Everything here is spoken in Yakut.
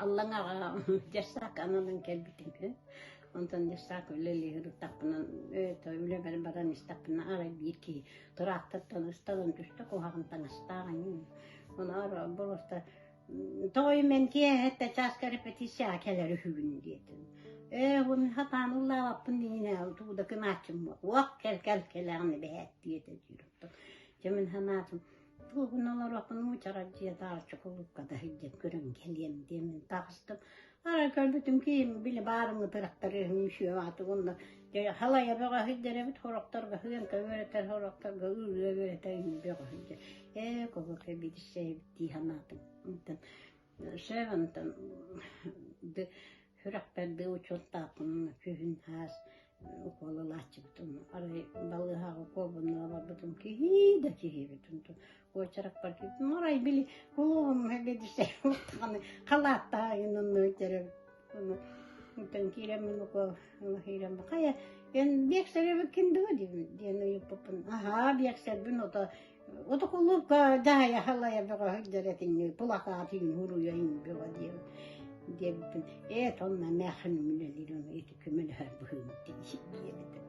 Аллаҥаҕа дьассаакка ананан кэлбитим үһү. Онтон дьассаакка үлэлии сырыттахпына, үлэбэр баран истэхпинэ арай биир киһи тыраахтартан ыстанан түстэ куһаҕан таҥастаах эҥин. Ону арай боруоста тоҕойум эн киэһэ чааска репетицияҕа кэлэр үһүгүн диэтим. Ээ, бу мин сатаан ыллаабаппын диинэ тугу да кынааччым уох кэл кэл кэлэҕин эбэһээт диэтэ диир оттон. Дьэ мин санаатым тугун олоруохпун муучарар дьиэ таарыччы кулуупка да сылдьан көрөн кэлиэм диэммин таҕыстым. Арай көрбүтүм киһим били баарыҥҥы тырахтарыһым үсүө ааты уонна дьэ халайа бөҕө сылдьар эбит сорохторго сыаҥка үөрэтэр сорохторго ырыа үөрэтэр бөҕө сылдьар. Ээ кулуупка билсэ эбит дии санаатым. Онтон Шевантан сүрэхпэр дыы учуоттаахпын күһүн саас укуолалааччыбытын арай балыыһаҕа укуолбунна барбытым киһи да киһи эбит онтон уочараппар киирдим арай били кулуубум сэбиэдиссэй даҕаны халааттаах онно онтон киирэммин укуол киирэн хайа эн биэксэр эбиккин дуо диэн ыйыппыппын аһаа биэксэрбин ото Отокулуупка дьаһайа халайа бөҕө сылдьар этиҥ, пулакаатын уруйа бөҕө диэбиппин, ээ тонна эмээххин үлэлиир ону ити көмөлөһөр быһыым диэбит этэ.